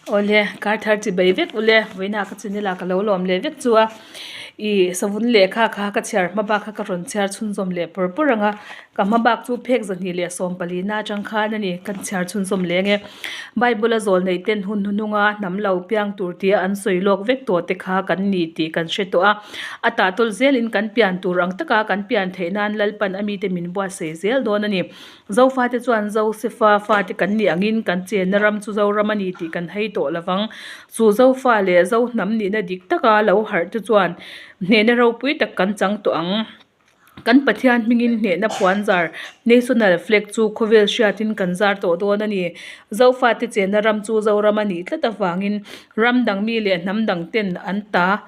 Awle, kar thar chi bai vek ule, vawiinah ka channel ah ka lo lawm leh vek chu a, ih savun lehkha kha ka chhiar hma bak kha ka rawn chhiar chhunzawm leh pawr pawr ang a, ka hma bak chu phek zahnih leh sawm palina atang khan a ni, kan chhiar chhunzawm leh ang e. Bible a zawl neih ten hun hnuhnunga hnam lo piang tur tia an sawi lawk vek tawh te kha kan ni tih kan hre tawh a, a tahtawl zelin kan pian tur ang taka kan pian theih nan Lalpan a mite min buatsaih zel dawn a ni. Zofate chuan Josefa fate kan nih angin kan chenna ram chu Zoram a ni tih kan hei tawh lovang. Chu Zofa leh Zohnam nihna dik taka lo harh te chuan hnehna ropui tak kan chang tawh ang. Kan Pathian hmingin hnehna puan zar, National Flag, chu khawvel hriatin kan zar tawh dawn a ni. Zofate chenna ram chu Zoram a nih tlat avangin ram dang mi leh hnam dang ten an ta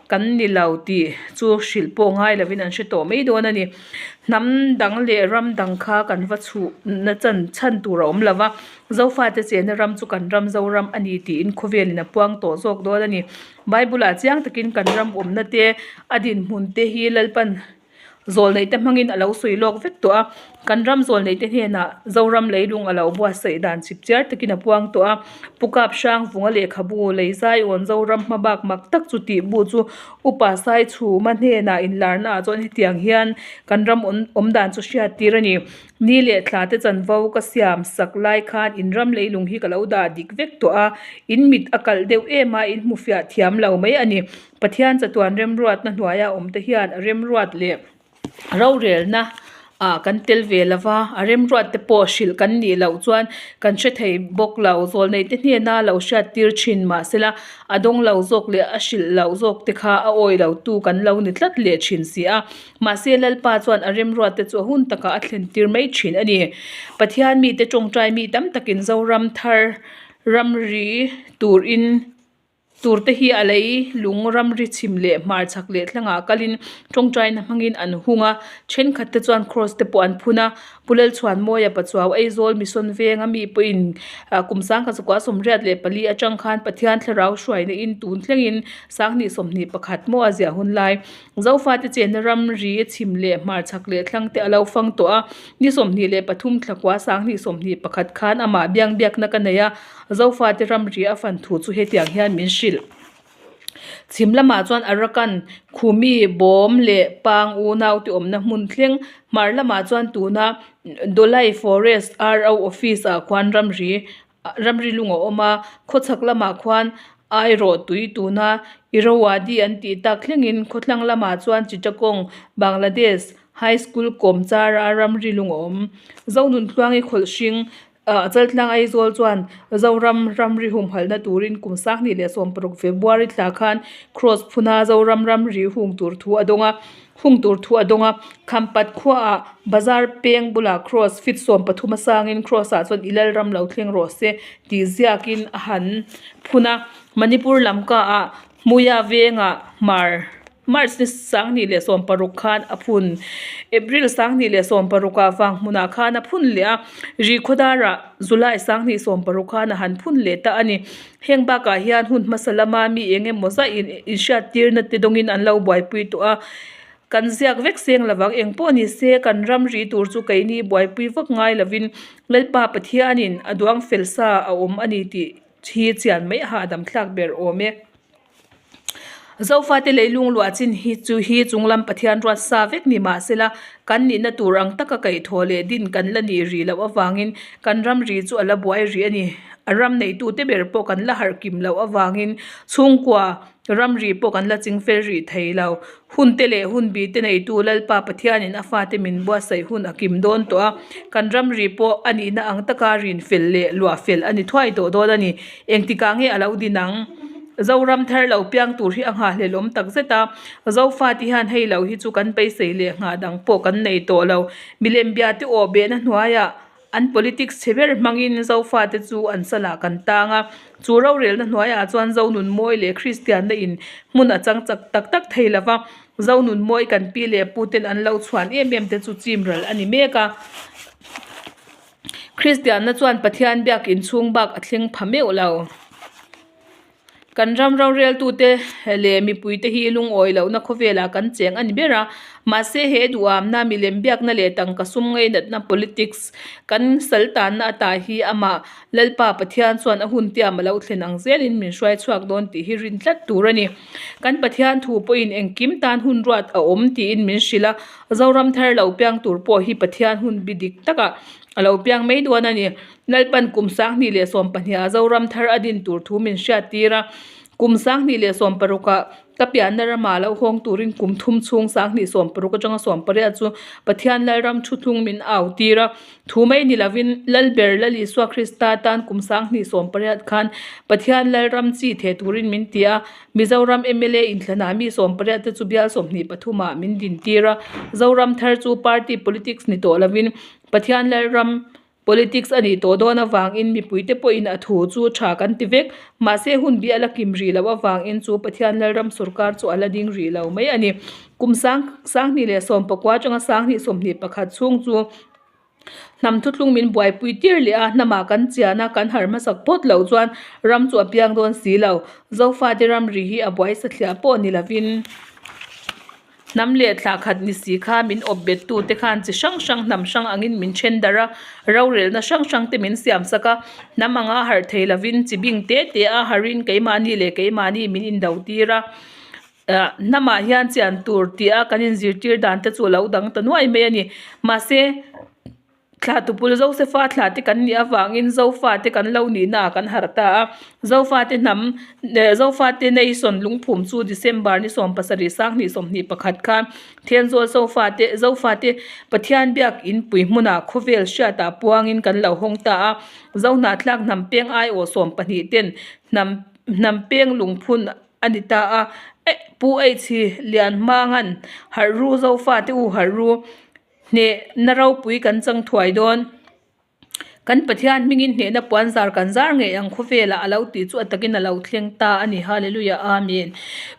kan ni lo tih chu hrilh pawh ngai lovin an hre tawh mai dawn a ni. Hnam dang leh ram dang kha kan va chhuh na chan chhan tur a awm lo va, Zofate chenna ram chu kan ram Zoram a ni tiin khawvelin a puang tawh zawk dawn a ni. Bible ah chiang takin kan ram awmna te a dinhmun te hi Lalpan Zawlneih te hmangin a lo sawi lawk vek tawh a, kan ram zawlneih te hnenah Zoram leilung a lo buatsaih dan chip chiar takin a puang tawh a, Pu Kap Hrang Vunga lehkhabu lei Zaiawn Zoram hma bak mak tak chu tih bu chu Upa Saichhuma hnenah inlarna ah chuan hetiang hian kan ram awm dan chu hriat tir a ni. Ni leh thla te chanvo ka siam sak lai khan in ram leilung hi ka lo dah dik vek tawh a, in mit a kalh deuh em a, in hmu fiah thiam lo mai a ni. Pathian chatuan remruatna hnuaia awmte hian a remruat leh rorelna ah kan tel ve lo va, a remruat te pawh hrilh kan nih loh chuan kan hre thei bawk lo. Zawlneite hnena lo hriat tir thin mahsela a dawng lo zawk leh a hrilh loh zawk te kha a awi lo tu kan lo ni tlat leh thin si a. Mahse Lalpa chuan a remruat te chu a hun takah a thlen tir mai thin a ni. Pathian mite tawngtai mi tam takin Zoram thar ramri turin. Tur te hi a lei lung ramri chhim leh hmarchhak leh thlangah kalin tawngtaina hmangin an hung a, thenkhat te chuan cross te pawh an phun a, Pu Lalchhuanmawia Pachuau Aizawl Mission venga mi pawhin ah kum sangkhat zakua 84 atang khan Pathian thlarau hruaina in tun thlengin sanghnih 21 maw a ziah hun lai Zofate chenna ramri chhim leh hmarchhak leh thlang te a lo fang tawh a, ni 23 thlakua sanghnih 21 khan amah biang biakna ka nei a. Zofate ramri a fan thu chu hetiang hian min hrilh. Chhim lamah chuan Arakan, Khumi, Bawm leh Pang unaute awmna hmun thleng. Hmar lamah chuan tuna Dolai Forest RO Office ah khuan ramri ramri lung a awm a, khawchhak lamah khuan Airawh tui tuna Irrawaddy an tih tak thlengin khawthlang lamah chuan Chittagong, Bangladesh, High School Kawmchara ramri lung a awm. Zonuntluangi khawlhring Chaltlang Aizawl chuan Zoram ramri humhalhna turin kum 2016 February thla khan Cross phuna Zoram ramri hung tur thu a dawng a, hung tur thu a dawng a. Khampat khuaah Bazar peng bulah Cross fit 13 a sangin Cross ah chuan i Lalram lo thleng rawh se tih ziakin a han phun a. Manipur lamka ah Hmuia vengah Hmar March ni 2016 khan a phun. April 2016 ah vang hmunah khan a phun leh a, Rihkhawdarah July 2016 khan a han phun leh ta a ni. Heng bakah hian hun hmasa lama mi eng emaw zah inhriattirna te dawngin an lo buaipui tawh a. Kan ziak vek seng lovang eng pawh ni se kan ram ri tur chu keini buaipui vak ngai lovin Lalpa Pathianin a duang fel sa a awm a ni tih hi chian mai a hahdam thlak ber awm e. Zofate leilung luah chin hi chu hi chunglam Pathian ruat sa vek ni mahsela kan nihna tur ang taka kaihthawh leh din kan la nih rih loh avangin kan ram ri chu a la buai rih a ni. A ram neitute ber pawh kan la harh kim loh avangin chhungkua Ramri pawh kan la ching fel rih thei lo. Hun te leh hun bi te neitu Lalpa Pathianin a fate min buatsaih hun a kim dawn tawh a, kan ramri pawh a nihna ang taka rin fel leh luah fel a ni thuai tawh dawn a ni. Engtikah nge a lo din ang? Zoram thar lo piang tur hi a nghahhlelh awm tak zet a, Zofate hian hei lo hi chu kan beisei leh nghah dang pawh kan nei tawh lo. Milem biate aw behna hnuaiah An politics chhe ber hmangin Zofate chu an salah kan tang a, chu rorelna hnuaiah chuan Zonunmawi leh Kristianna in hmun a chang chak tak tak thei lo va, Zonunmawi kan pi leh pu ten an lo chhuan em em te chu chim ral a ni mek a. Kristianna chuan Pathian biak inchhung bak a thleng pha meuh lo. Kan ram roreltute leh mipuite hi lungawi lohna khawvelah kan cheng a ni ber a. Mahse, he duhamna, milem biakna leh tangka sum ngainatna politics kan sal tanna ata hi amah Lalpa Pathian chuan a hun tiam a lo thlen ang zelin min hruai chhuak dawn tih hi rin tlat tur a ni. Kan Pathian thu pawhin engkim tan hun ruat a awm tiin min hrilh a, Zoram thar lo piang tur pawh hi Pathian hun bi dik takah a lo piang mai dawn a ni. Lalpan kum 2012 ah Zoram thar a din tur thu min hriat tir a, kum 2016 ah ka pianna ramah lo hawng turin kum thum chhung 2016 atanga 18 chu Pathian Lalram thuthlung min au tir a, thu mai ni lovin Lalber Lal Isua Krista tan kum 2018 khan Pathian Lalram chi theh turin min ti a, Mizoram mla inthlanah mi 18 te chu bial 23 ah min din tir a, Zoram thar chu party politics ni tawh lovin Pathian Lalram Politics a nih tawh dawn avangin mipuite pawhin a thu chu tha kan ti vek. Mahse, hun bi a la kim rih loh avangin chu Pathian Lalram sawrkar chu a la ding rih lo mai a ni. Kum sang 2019 atanga 2021 chhung chu hnam thuthlung min buaipui tir leh a, hnamah kan chian a, kan har hmasak phawt loh chuan ram chu a piang dawn si lo. Zofate ramri hi a buai sathliah pawh ni lovin. Hnam leh thlah khat ni si kha min awp bet tu te khan chi hrang hrang hnam hrang angin min then darh a, rorelna hrang hrang te min siam sak a, hnam anga harh thei lovin chi bing te te a harhin keimahni leh keimahni min indo tir a, ah hnamah hian chian tur tih a kan inzirtir dan te chu a lo dang ta nuai mai a ni. Mahse. Thla tupul Josefa thla te kan nih avangin Zofa te kan lo nihna ah kan harh ta a. Zofa te hnam Zofa te nation lungphum chu December ni 17 2021 khan Thenzawl Zofa te Zofa te Pathian biak in pui hmunah khawvel hriatah puangin kan lo hawng ta a. Zohnahthlak hnam peng aiawh 12 ten hnam hnam peng lungphun a ni ta a. Pu H Lianhmanga'n harh ru Zofa te u harh ru. Hnehna ropui kan chang thuai dawn. Kan Pathian hmingin hnehna puan zar kan zar ngei ang khawvelah a lo tih chu a takin a lo thleng ta a ni. Hallelujah Amen.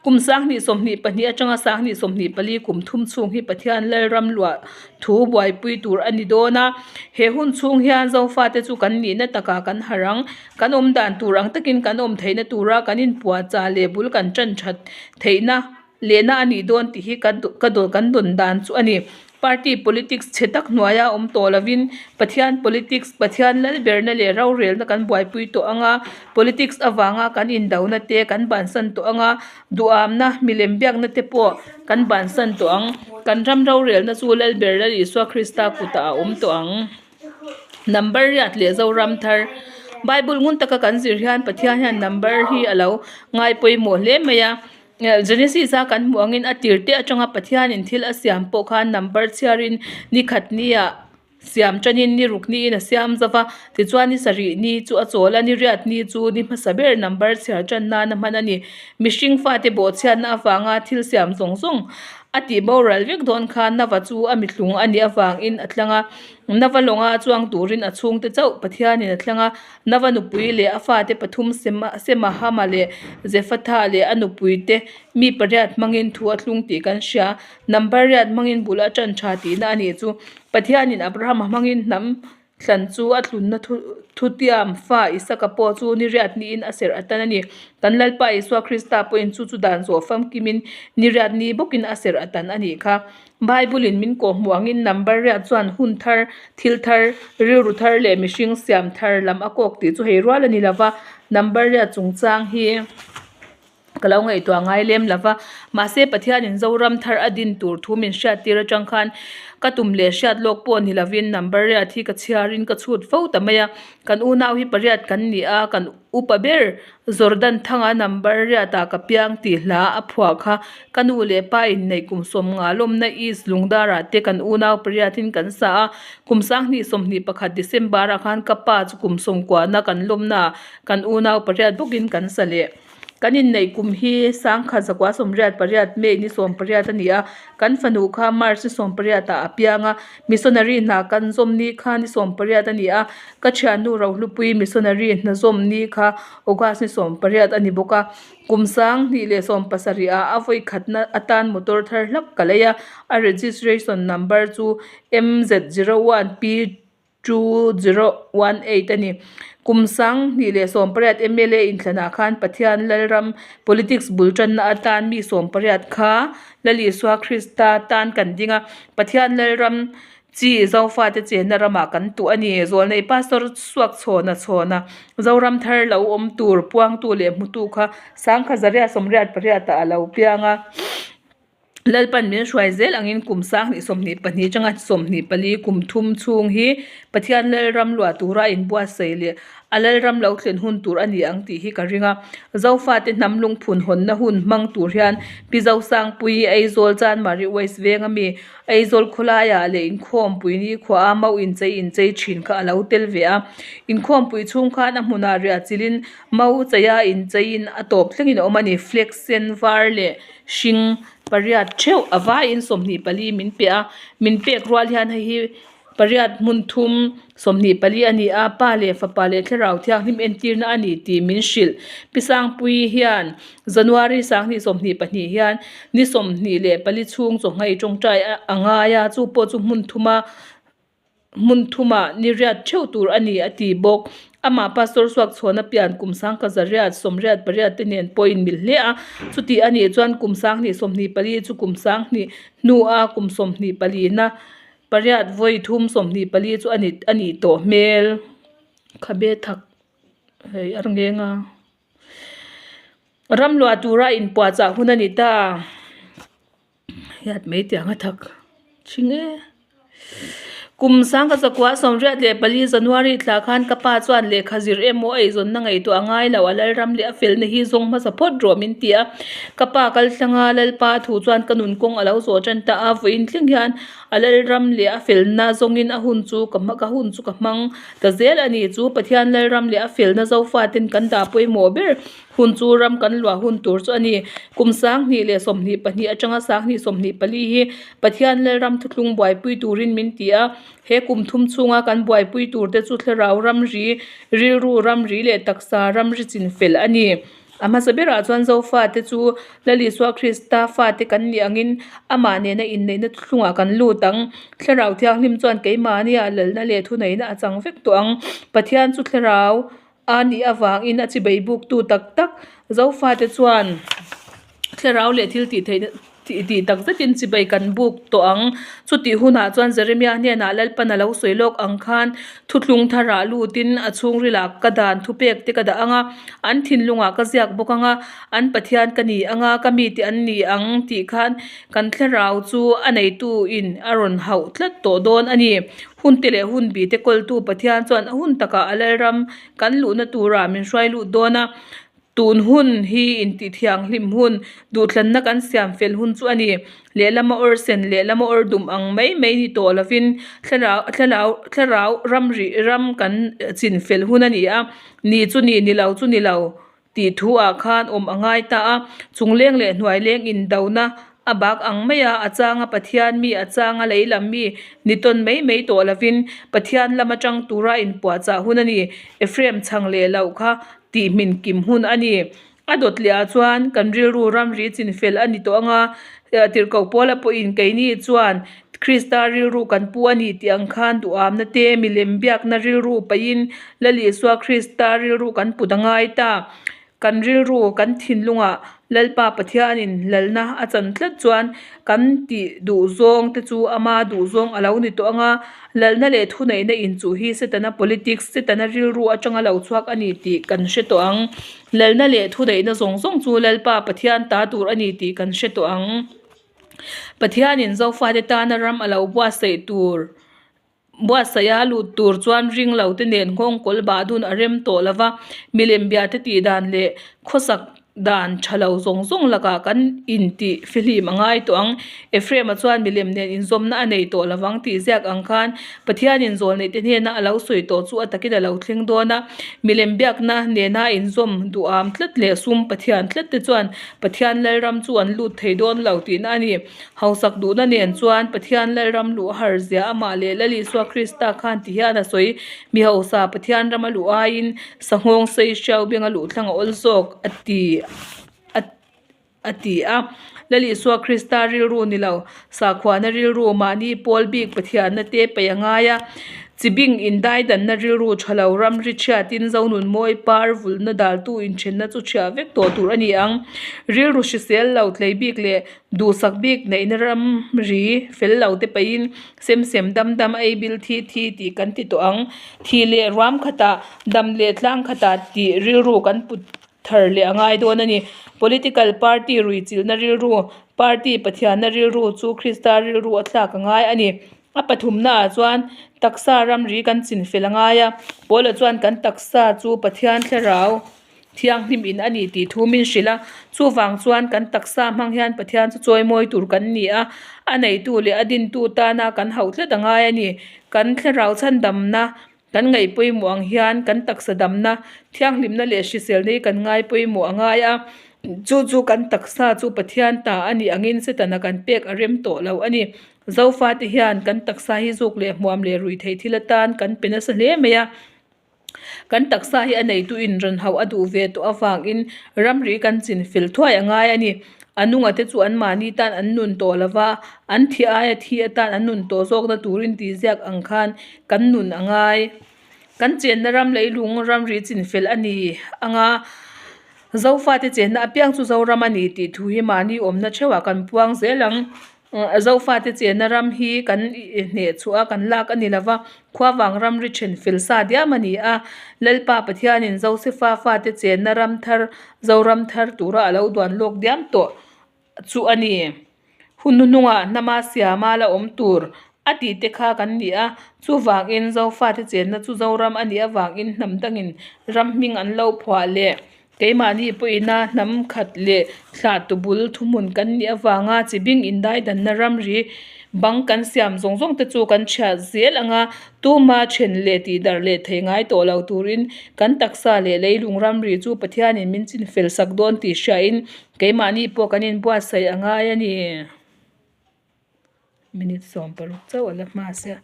Kum 2022 atanga 2024 kum thum chhung hi Pathian Lalram luah thu buaipui tur a ni dawn a. He hun chhung hian Zofate chu kan nihna takah kan harh ang. Kan awm dan tur ang takin kan awm theihna tura kan inpuahchah leh bul kan tan that theihna Lehna a nih dawn tih hi ka ka kan dawn dan chu a ni. Party politics chhe tak hnuaia awm tawh lovin Pathian politics, Pathian lalberna leh rorelna kan buaipui tawh ang a, politics avanga kan indona te kan bansan tawh ang a, duhamna, milem biakna te pawh kan bansan tawh ang. Kan ram rorelna chu lalber Lal Isua Krista kutah a awm tawh ang. Number riat leh Zoram thar Bible ngun taka kan zir hian Pathian hian number hi a lo ngai pawimawh hle mai a. Genesis a kan hmuh angin a tir te atanga Pathianin thil a siam pawh khan number chhiarin ni khat nia siam tanin ni ruk niin a siam zauh a, tichuan ni sarih ni chu a chawl a, ni riat ni chu ni hmasa ber number chhiar tan nan a hman a ni. Mihring fate bawhchhiatna avanga thil siam zawng zawng a tih boral vek dawn khan Nava chu a mithlung a nih avangin a tlang a, Nava lawnga chuang turin a chhungte chauh Pathianin a tlang a, Nava nupui leh a fate pathum Sema, Sema, Hama leh Jefatha leh a nupuite mi pariat hmangin thu a thlung tih kan hria. Number riat hmangin bul a tan tha tihna a nih chu. Pathianin Abrahama hmangin hnam thlan chu a tlunna thu thutiam fa Isaka pawh chu ni riat niin a serh atan a ni. Kan Lalpa Isua Krista pawhin chu chu dan zawh famkimin ni riat ni bawkin a serh atan a nih kha. Bible-in min kawhhmuh angin number riat chuan hun thar, thil thar, rilru thar leh mihring siam thar lam a kawk tih chu hei rual a ni lo va, number riat chungchang hi ka lo ngaihtuah ngai lem lo va. Mahse, Pathianin Zoram thar a din tur thu min hriattir atang khan ka tum leh hriat lawk pawh ni lovin number riat hi ka chhiarin ka chhut fo ta mai a. Kan unau hi pariat kan ni a, kan upa ber Jordan thanga number riatah ka piang tih hla a phuah kha ka nu leh pa inneih kum sawmnga lawmna East Lungdarah te kan unau pariatin kan sa a, kum 2021 December ah khan ka pa chu kum sawmkuahna kan lawmnaah kan unau pariat bawkin kan sa leh. Kan inneih kum hi 1988 May ni 18 a ni a, kan fanu kha March ni 18 ah a piang a, Missionary hna kan zawm ni kha ni 18 a ni a, Ka thiannu Rohlupui missionary hna zawm ni kha August ni 18 a ni bawk a, kum 2017 ah a vawi khatna atan motor thar hlak ka lei a, a registration number chu MZ01P2018 a ni. Kum 2018 mla inthlanah khan Pathian Lalram politics bul tanna atan mi 18 kha Lal Isua Krista tan kan ding a, Pathian Lalram chi Zofate chenna ramah kan tuh a ni. Zawlnei Pastor Suakchhawna chhawna Zoram thar lo awm tur puangtu leh hmutu kha 1988 ah a lo piang a. Lalpan min hruai zel angin kum 2022 atanga 24 kum thum chhung hi Pathian Lalram luah tura a inbuatsaih leh a Lalram lo thlen hun tur a ni ang tih hi ka ring a. Zofate hnam lungphun hawnna hun hmang tur hian Pi Zosangpuii, Aizawl Chanmari West venga mi Aizawl khawlaiah leh inkhawmpui nikhua a mau inchei inchei thin kha a lo tel ve a. Inkhawmpui chhung khan a hmunah riah chilhin mau cheia incheiin a tawp thlengin a awm a ni. Flag sen var leh Hring pariat theuh a vaiin 24 min pe a, min pek rual hian hei hi pariat hmun thum 24 a ni a, Pa leh Fapa leh Thlarau Thianghlim entirna a ni tih min hrilh. Pi Sangpuii hian January 2022 hian ni 24 chhung chawhmei tawngtai a ngai a, chu pawh chu hmun thuma Hmun thumah ni riat theuh tur a ni a ti bawk. Amah Pastor Suakchhuana pian kum 1900 88 te nen pawh inmil hle a, chutih a nih chuan kum 2024 chu kum 20 hnua kum 24 na pariat vawi thum 24 chu a ni a nih tawh hmel. Khabe thak hei a rngeng a. Ram luah tura inpuahchah hun a ni ta. Hiat mai tiang a thak thin e. Kum 1994 January thla khan ka pa chuan lehkha zir emaw a eizawnna ngaihtuah a ngai lo, a Lalram leh a felna hi zawng hmasa phawt rawh min ti a. Ka pa kal thlanga Lalpa thu chuan ka nun kawng a lo zawh tan ta a, vawiin thleng hian a Lalram leh a felna zawngin a hun chu ka ka hun chu ka hmang ta zel a ni. Chu Pathian Lalram leh a felna Zofaten kan dah pawimawh ber Hun chu ram kan luah hun tur chu a ni. Kum 2022 atanga 2024 hi Pathian Lalram thuthlung buaipui turin min ti a. He kum thum chhunga kan buaipui turte chu thlarau ramri, rilru ramri leh taksa ramri chinfel a ni. A hmasa berah chuan Zofate chu Lal Isua Krista fate kan nih angin amah nena inneihna thuthlungah kan lut ang. Thlarau Thianghlim chuan keimahnia lalna leh thuneihna a chang vek tawh ang. Pathian chu thlarau A nih avangin a chibei buktu tak tak Zofate chuan thlarau leh thil tih theihna tih tak zetin chibei kan buk tawh ang. Chutih hunah chuan Jeremia hnenah Lalpan a lo sawi lawk ang khan thuthlung tharah lutin a chhungrilah ka dan thupek te ka dah ang a, an thinlungah ka ziak bawk ang a, an Pathian ka ni ang a, ka mite an ni ang tih khan kan thlarau chu a neituin a rawn hauh tlat tawh dawn a ni. Hunte leh hunbite kawltu Pathian chuan a hun takah a Lalram kan luhna turah min hruai lut dawn a. Tun hun hi intihthianghlim hun, duhthlanna kan siam fel hun chu a ni. Lehlama awr sen, lehlama awr dum ang mai mai ni tawh lovin thlarau thlarau thlarau ramri ram kan chin fel hun a ni a. Ni chu ni, ni lo chu ni lo. Tih thu ah khan awm a ngai ta a, chungleng leh hnuaileng indona a bak ang mai a, a changa Pathian mi, a changa lei lam mi ni tawn mai mai tawh lovin Pathian lam atang tura inpuahchah hun a ni. Ephraim chhang leh loh kha tih hmin kim hun a ni. A dawt leh ah chuan kan rilru ramri chinfel a ni tawh ang a, tirhkoh Paula pawhin keini chuan Krista rilru kan pu a ni tih ang khan duhamna te, milem biakna rilru paihin Lal Isua Krista rilru kan put a ngai ta. Kan rilru, kan thinlungah Lalpa Pathianin lalna a chan tlat chuan kan tih duhzawng te chu ama duhzawng a lo ni tawh ang a, lalna leh thuneihna inchuh hi Setana politics, Setana rilru atanga lo chhuak a ni tih kan hre tawh ang. Lalna leh thuneihna zawng zawng chu Lalpa Pathian ta tur a ni tih kan hre tawh ang. Pathianin Zofate tana ram a lo buatsaih tur buatsaih a lut tur chuan ring lo te nen nghawng kawl bah dun a rem tawh lo va, milem bia te tih dan leh khawsak dan tha lo zawng zawng lakah kan intih fihlim a ngai tawh ang. Ephraim-a chuan milem nen inzawmna a nei tawh lo vang tih ziak ang khan Pathianin zawlneih te hnena a lo sawi tawh chu a takin a lo thleng dawn a, milem biakna nena inzawm duham tlat leh sum Pathian tlat te chuan Pathian Lalram chu an lut thei dawn lo tihna a ni. Hausak duhna nen chuan Pathian Lalram luh a har zia amah leh Lal Isua Krista khan ti hian a sawi. Mi hausa Pathian rama luh aiin sanghawng sei hriau benga luh thlang a awl zawk a ti a ti a. Lal Isua Krista rilru ni lo, sakhuana rilru mahni pawl bik Pathianna te paih a ngai a. Chibing indaidanna rilru tha lo ramri chhiatin Zonun mawi par vulna daltu inthenna chu chhiah vek tawh tur a ni ang. Rilru hrisel lo tlei bik leh duhsak bik neihna ramri fel lo te pahin sem sem dam dam ei bil thi thi tih kan ti tawh ang. Thih leh ruam khatah dam leh tlang khatah tih rilru kan put thar leh a ngai dawn a ni. Political party ruihchilhna rilru, party pathianna rilru chu Krista rilru a thlak a ngai a ni. A pathumnaah chuan taksa ramri kan chin fel a ngai a, Paula chuan kan taksa chu Pathian thlarau thianghlim in a ni tih thu min hrilh a, chuvang chuan kan taksa hmang hian Pathian chu chawimawi tur kan ni a, a neitu leh a dintu tana kan hauh tlat a ngai a ni. Kan thlarau chhandamna Kan ngaih pawimawh ang hian kan taksa damna, thianghlimna leh hriselna hi kan ngai pawimawh a ngai a, chu chu kan taksa chu Pathian ta a nih angin Setana kan pek a rem tawh lo a ni. Zofate hian kan taksa hi zuk leh hmuam leh ruih theih thil atan kan pe nasa hle mai a, kan taksa hi a neitu in rawn hauh a duh ve tawh avangin ramri kan chin fel thuai a ngai a ni. A nunga te chu anmahni tan an nun tawh lo va, an thi aia thi atan an nun tawh zawkna turin tih ziak ang khan kan nun a ngai. Kan chenna ram leilung ramri chinfel a ni anga Zofate chenna apiang chu Zoram a ni tih thu hi mahni awmna theuhah kan puang zel ang. Zofate chenna ram hi kan hneh chhuah a, kan lak a ni lo va, khuavang ramri then fel sa diam a ni a. Lalpa Pathianin Josefa fate chenna ram thar Zoram thar tura a lo duan lawk diam tawh chu a ni. Hun hnuhnungah hnama siama la awm tur a tih te kha kan ni a, chuvangin Zofate chenna chu Zoram a nih avangin hnam dangin ram hming an lo phuah leh keimahni pawhina hnam khat leh thlah tubul thuhmun kan nih avanga chibing indaidanna ramri bang kan siam zawng zawng te chu kan chhiah zel ang a, tuma then leh tihdarh leh thei ngai tawh lo turin kan taksa leh leilung ramri chu Pathianin min chinfel sak dawn tih hriain Keimahni pawh kan inbuatsaih a ngai a ni. Minute 16 chauh a la hma sia.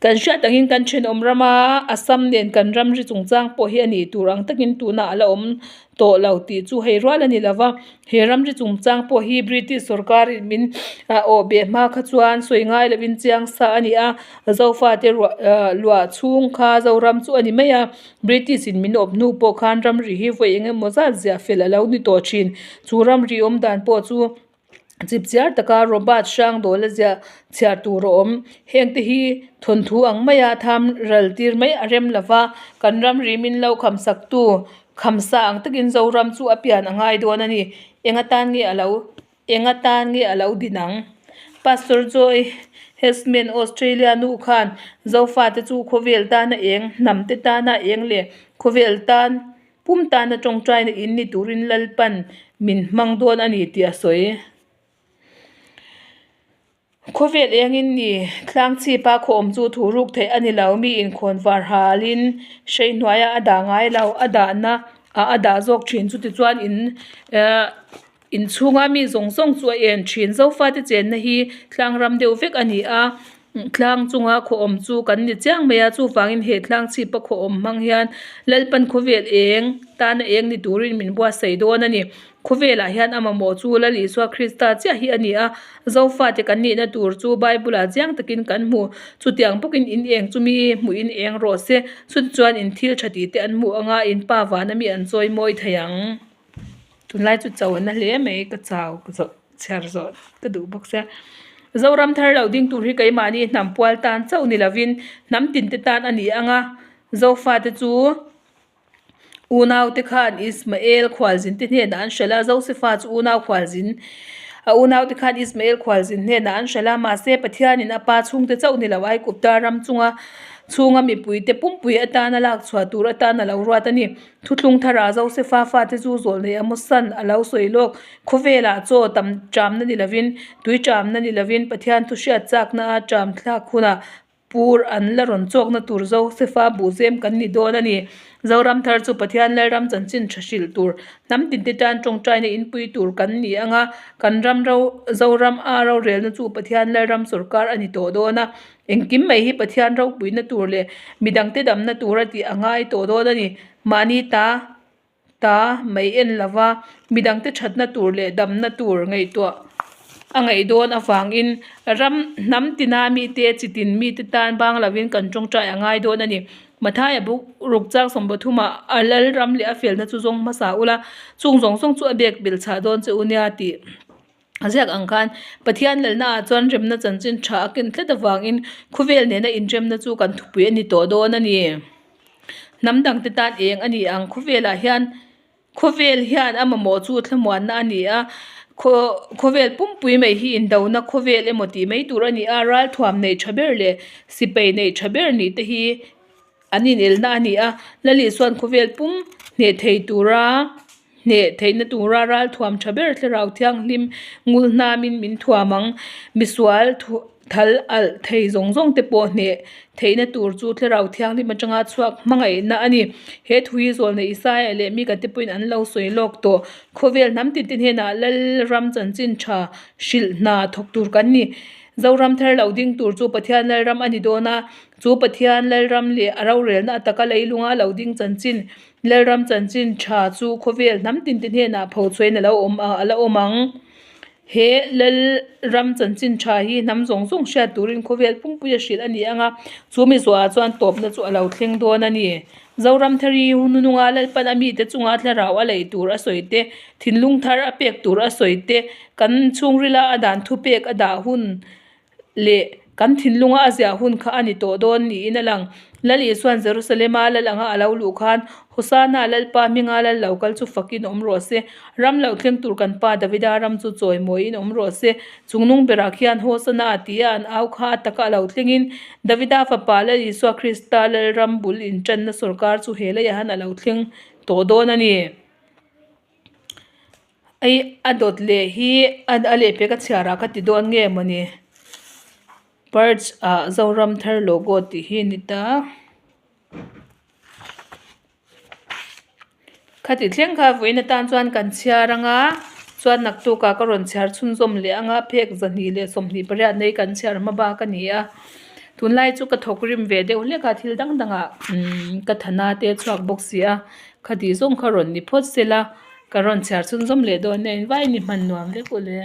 Kan hriat angin kan thenawm rama Assam nen kan ramri chungchang pawh hi a nih tur ang takin tunah a la awm tawh lo tih chu hei rual a ni lo va. He ramri chungchang pawh hi British sorkarin min awh beh hma kha chuan sawi ngai lovin chiang sa a ni a. Zofate luah chhung kha Zoram chu a ni mai a. British in min awp hnu pawh khan ramri hi vawi eng emaw zat ziah fel a lo ni tawh thin. Chu ramri awm dan pawh chu chipchiar taka Robert Hrangdawla ziah chhiar tur a awm. Heng te hi thawnthu ang maia tham ral tir mai a rem lova, kan ramri min lo kham sak tu khamsa ang takin Zoram chu a pian a ngai dawn a ni. Eng atan nge a lo Eng atan nge a lo din ang? Pastor Joy Hesman Australia nu khan Zofate chu khawvel tana eng, hnamte tana eng leh khawvel tan pum tana tawngtaina in ni turin Lalpan min hmang dawn a ni tih a sawi. Khawvel engin ni tlang chhipa khaw awm chu thu ruk theih a ni lo. Mi inkhawn var halin hrei hnuaia a dah ngai lo, a dahna ah a dah zawk thin. Chutichuan in ehh inchhunga mi zawng zawng chu a en thin. Zofate chenna hi tlang ram deuh vek a ni a, tlang chunga khaw awm chu kan ni chiang mai a. Chuvangin he tlang chhipa khaw awm hmang hian Lalpan khawvel eng tana eng ni turin min buatsaih dawn a ni. Khawvelah hian a mamawh chu Lal Isua Krista chiah hi a ni a, Zofate kan nihna tur chu Bible-ah chiang takin kan hmu. Chutiang bawkin in eng chu mi hmuhin eng rawh se, chutichuan in thil tha tih te an hmuh anga in pa vana mi an chawi mawi thei ang. Tunlai chu cho a na hle mai, ka chau ka zawh chhiar zawh ka duh bawk sia. Zoram thar lo ding tur hi keimahni hnam pual tan chauh ni lovin hnam tinte tan a ni ang a, Zofate chu. Unaute khan Ismael khualzinte hnenah an hralh a, Josefa chu unau khualzin a unaute khan Ismael khualzin hnenah an hralh a, mahse Pathianin a pa chhungte chauh ni lo Aigupta ram chunga chhunga mipuite pumpui atana lak chhuah tur atan a lo ruat a ni. Thuthlung tharah Josefa fate chu zawlnei Amosan a lo sawi lawk. Khawvelah chaw tam ṭamna ni lovin, tui ṭamna ni lovin Pathian thu hriat chakna a ṭam thlak hunah Pur an la rawn chawkna tur Josefa buhzem kan ni dawn a ni. Zoram thar chu Pathian Lalram chanchin tha hrilh tur, hnam tinte tan tawngtaina inpui tur kan ni ang a, kan ram ro Zoram a rorelna chu Pathian Lalram sawrkar a ni tawh dawn a. Engkim mai hi Pathian ropuina tur leh midangte damna tura tih a ngai tawh dawn a ni. Mahni ta ta mai en lova midangte thatna tur leh damna tur ngaihtuah. a ngaih dawn avangin ram hnam tina mite chi tin mite tan bang lovin kan tawngtai a ngai dawn a ni. Mathaia buk ruk chang sawmpathumah a lal ram leh a felna chu zawng hmasa ula, chung zawng zawng chu a bek belh chhah dawn che u nia tih a ziak ang khan Pathian lalnaah chuan remna chanchin tha a ken tlat avangin khawvel nena inremna chu kan thupui a ni tawh dawn a ni. Hnam dangte tan eng a ni ang khawvelah hian. Khawvel hian a mamawh chu thlamuanna a ni a, khawvel pumpui mai hi indona khawvel emaw tih mai tur a ni a, ralthuam neih tha ber leh sipai neih tha ber nih te hi an inelna a ni a, Lali chuan khawvel pum hneh thei tura hneh theihna tura ralthuam tha ber thlarau thianghlim ngul hnamin min thuam ang, misual Thal alh thei zawng zawng te pawh hneh theihna tur chu Thlarau Thianghlim atanga chhuak hmangaihna a ni. He thu hi Zawlnei Isaia leh Mika te pawhin an lo sawi lawk tawh. Khawvel hnam tin te hnenah Lalram chanchin tha hrilh hna thawk tur kan ni. Zoram thar lo ding tur chu Pathian Lalram a ni dawn a, chu Pathian Lalram leh a rorelna ataka leilunga lo ding chanchin Lalram chanchin tha chu khawvel hnam tin te hnenah phochhuahin a lo awm a la awm ang. He lal ram chanchin tha hi hnam zawng zawng hriat turin khawvel pumpuia hrilh a ni ang a, chu mi zuah chuan tawpna chu a lo thleng dawn a ni. Zoramthari hunununga Lalpan a mite chunga thlarau a lei tur a sawi te, thinlung thar a pek tur a sawi te, kan chhungrila a dan thupek a dah hun leh kan thinlunga a ziah hun kha a ni tawh dawn niin a lang. Lal Isua'n Jerusalema lal anga a lo luh khan, Hosana Lalpa hminga lal lo kal chu fakin awm rawh se. Ram lo thleng tur kan pa Davida ram chu chawimawiin awm rawh se. Chungnung berah khian Hosana tia an au kha a taka a lo thlengin, Davida fapa Lal Isua Krista Lalram bul inṭanna sawrkar chu he leiah han a lo thleng tawh dawn a ni. Ei a dawt leh hi a lehpek a chhiar ah ka ti dawn nge mawni perch ah zoram thar logo tih hi a ni ta khati thleng kha vawiin atan chuan kan chhiar anga chuan naktuk ah ka rawn chhiar chhunzawm leh anga phek 228 nei kan chhiar hma bak a ni a tunlai chu ka thawk rim ve deuh hlek a thil dang dang ah umm ka thana te a chhuak bawk si a khati zawng kha rawn ni phawt se la. Ka rawn chhiar chhunzawm leh dawn nia, in vai ni hman nuam vek u le.